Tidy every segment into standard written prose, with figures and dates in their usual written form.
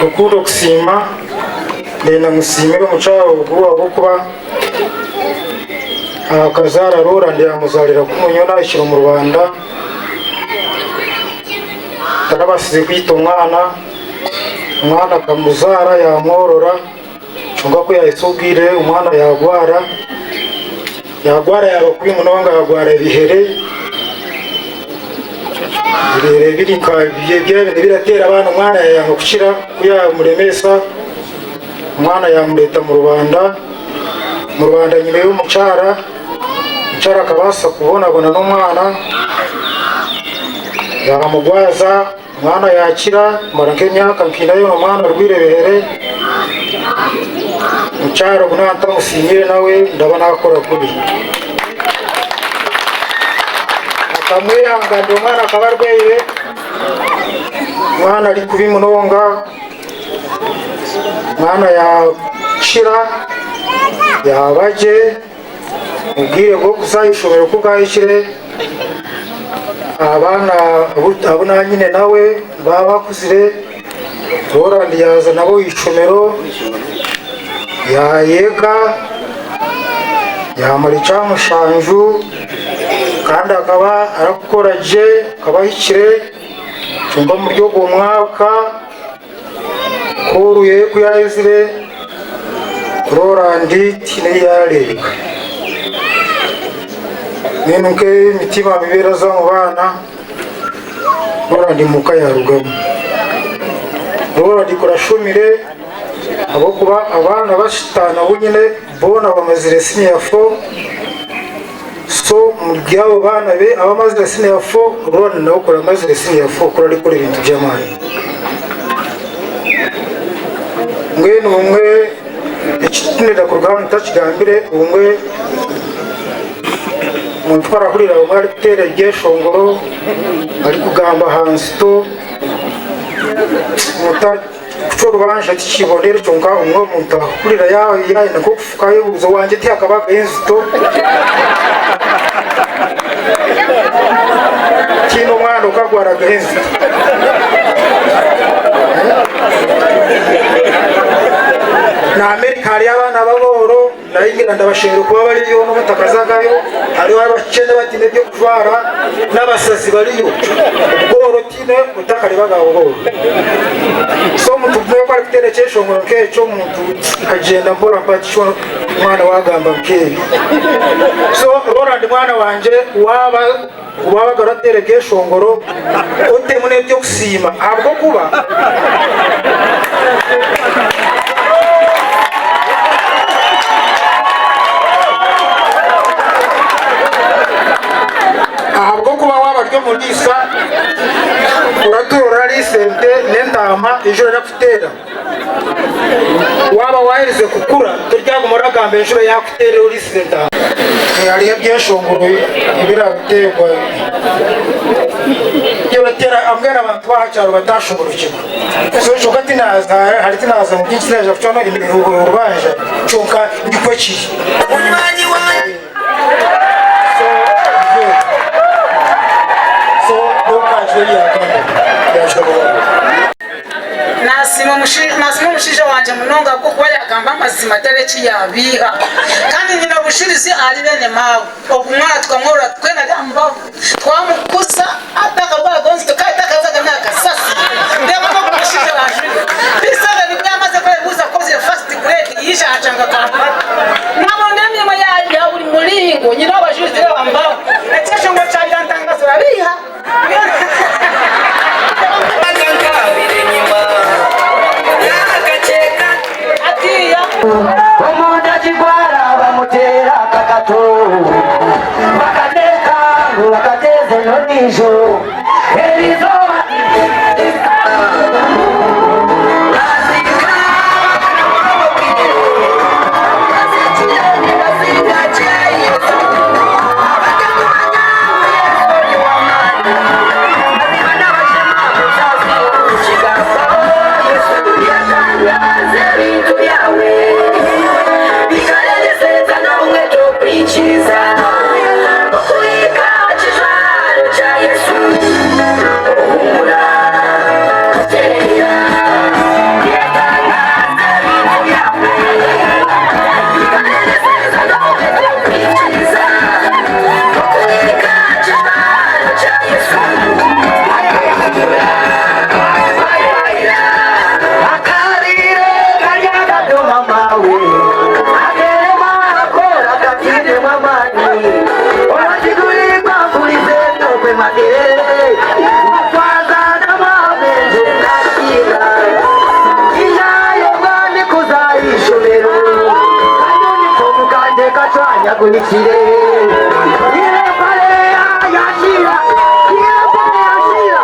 Rukundo okusiima ndenda musiimire omukyara ogu ahabw'okuba akazaara Roland yamuzarira kunu nyowe nahikire omu Rwanda tarabasize kwita omwana, omwana akamuzaara yamworora kwonka kuyahitsya obwire omwana yagwara, yagwara yaba kubi munonga yagwara ebihere, ebihere biri nka byaba birateera abaana omwana yayanga kukira kuyamuremesa omwana yamureeta omu Rwanda, omu Rwanda nyineyo omukyara, omukyara akabaasa kubonabona n'omwana yamugwaza omwana yakira kumara nk'emyaka nka ina yoona omwana arwaire ebihere, omukyara ogu naaba ntamusiimire nawe ndaba nakora kubi. Akamwehanganira omwana akaba arwaire, omwana ari kubi munonga. Omwana yakira yaba gye, obwire bw'okuza aha ishomero ku bwahikire, abaana abu nanyine nawe baaba bakuzire, Roland yaaza nabo aha ishomero yayega, yamara ekyamushanju kandi akaba arikukora gye akaba ahikire kwonka omuri ogwo mwaka Koru ye ku yaizire, Roland tihaine ei yaareebeka. Mbwenu nk'emitima mibi eraza omu baana, Roland muka yaarugamu. Roland kurashomire ahabw'okuba abaana bashutami abu nyine boona bamazire siniya fo, so omuri abo baana be abamazire siniya fo, Roland nawe kuramazire siniya fo kuri arikukora ebintu by'amaani. Mbwenu obumwe ekitinenda kuruga hanu ntakigambire obumwe omuntu ku arahurira obumwe arikuteera ebyeshongoro arikugamba aha nzito kucwa orubanja tikibonere kyonka obumwe omuntu ahurira yayenda nk'okufuka ayebuuza owangye tihakabagayo enzito tihaine omwana okagwaragaho enzito. Na America hariyo abaana b'abooro naye ngira ndabashemererwa kuba bariyo n'obu ntakazagayo hariyo abakyene bataine eby'okujwara n'abasazi bariyo obworo tihaine otakareebaga obworo. So omuntu ku arikuteera ekyeshongoro nk'ekyo omuntu agyenda mpora mpora tikyo omwana waagamba nk'ebyo. So Roland mwana wangye waaba Waabaga orateera ebyeshongoro, otemu n'eby'okusiima ahabw'okuba ahabw'okuba waaba ori omuriisa oratuura orariisa ente n'entaama enjura erakuteera. Waaba waaherize kukura toryaguma oragamba enjura yaakuteera oriisize entaama. Hariho ebyeshongoro ebiraateerwa byorateera mbwenu abantu b'aha kyaro bataashoborokirwa. So kyonka tinaaza hare tinaaza mu byingi tinaija kucwa orubanja kyonka nikwo kiri. So nibyo. So n'obu yaagamba yaashoborora. Naasiima omushaija wangye munonga ahabw'okuba yaagamba amazima atari eki yaabiiha. Kandi nyine obujurizi ahari beene maawe. Ogu mwana tukamworora twena ari aha mubavu, twamukuza atakarwaraga onzito kandi takazaga n'aha kasasiro. Reeba n'ogu mushaija araajurira. P7 ku yaamazire kukora ebibuuzo akozire first grade yaija yaashanga Kampala. Naabona emirimo ya buri muringo. Nyine abajurizi reeba mbaabo. Ekyeshongoro kya Byantangaza orabiiha? Omuntu akigwara bamuteera akakato, bakateeka ngu bakateeza enondiijo erizooba. Guhikire Empare yashira Empare yashira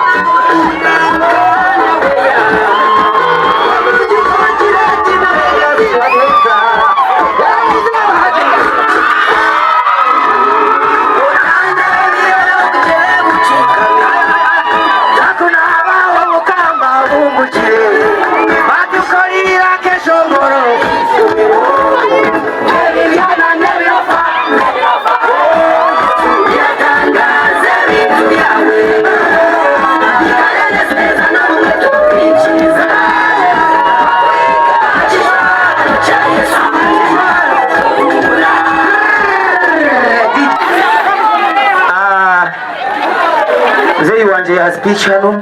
Mzee wanje ya speech hano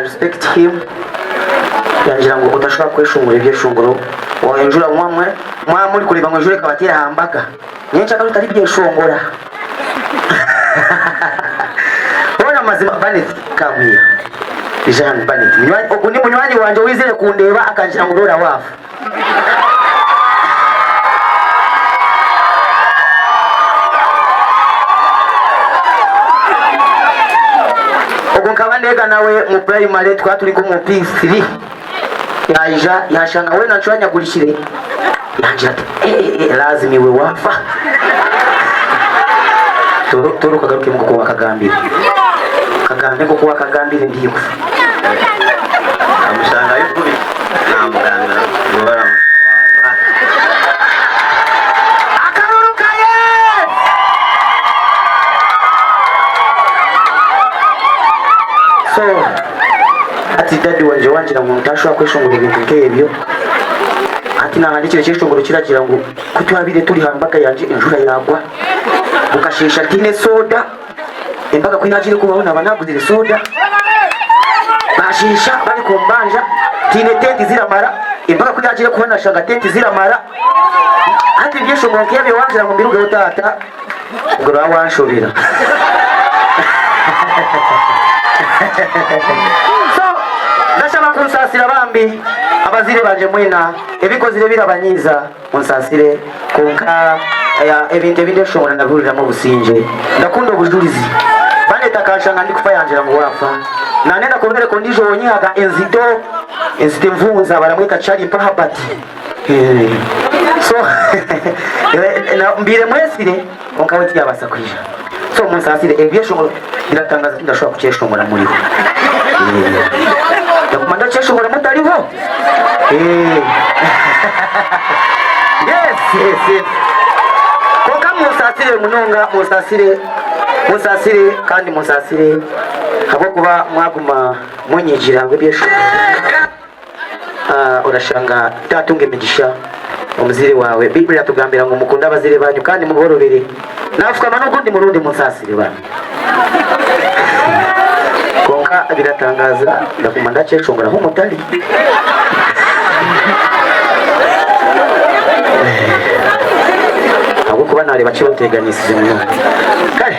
respect him yangira ngu otashobora kweshongora ebyeshongoro waenjura mwamwe mwaba muri kureba ngu enjura ekabateera aha mbaga nyencakare otaribyeshongora hoona mazima Barnett come here ija hanu Barnett ogu ni munywani wangye owaizire kundeeba akangira ngu roora waafa. Ogwo nkaba ndeega nawe mu purayimare tukaba turi nk'omu P3 yaija yashanga weena ncwanyagurikire yangira ati eh, eh, lazima iwe waafa Tooro okagarukemu nk'oku wakagambire kagambe nk'oku wakagambire ndikufa Namushangayo kubi namugambira ngu baramuza waaba. Akaruru ka Yesu! So hati dadi wangye wangira ngu ntashobora kweshongora ebintu nk'ebyo hati nahandikire ekyeshongoro kiragira ngu ku twabaire turi aha mbaga yangye enjura yagwa bukasheesha ntiine soda Embaga ku yaagiire kubaho naaba naaguzire soda, baashiisha bari kumbanja, tihaine tenti ziramara, embaga ku yaagiire kubaho naashanga tenti ziramara, hati ebyeshongoro nk'ebyo wangira ngu mbirugeho taata, obwo oraba wanshobera. So ndashaba kunsaasira bambi abazaire bangye mwena, ebi nkozire birabanyiiza. Munsaasire, kwonka ebintu ebi ndikushongora ndabihuriramu obusingye. Ndakunda obujurizi. Baneti akanshanga ndikufa yangira ngu waafa. Nanyenda kubereka ondiijo owonyihaga enzito, enzito envunza baramweta Charlie Mpahabati. So mbaire mwetsire kwonka we tiyabaasa kwija. So munsaasire ebyeshongoro biratangaza tindashobora kukyeshongora muriho. Ndaguma ndakyeshongora mutariho. Yes, yes, yes. Kwonka munsaasire munonga, munsaasire, munsaasire kandi munsaasire ahabw'okuba mwaguma munyigira ngu ebyeshongoro orashanga taatunga emigisha omuzaire waawe. Baiburi eratugambira ngu mukunde abazaire banyu kandi muborobere. Naafukama n'ogundi murundi munsaasire bambi. Kwonka biratangaaza ndaguma ndakyeshongora ahu mutari. Ahabw'okuba naareeba kibateeganiisize munonga. Kare.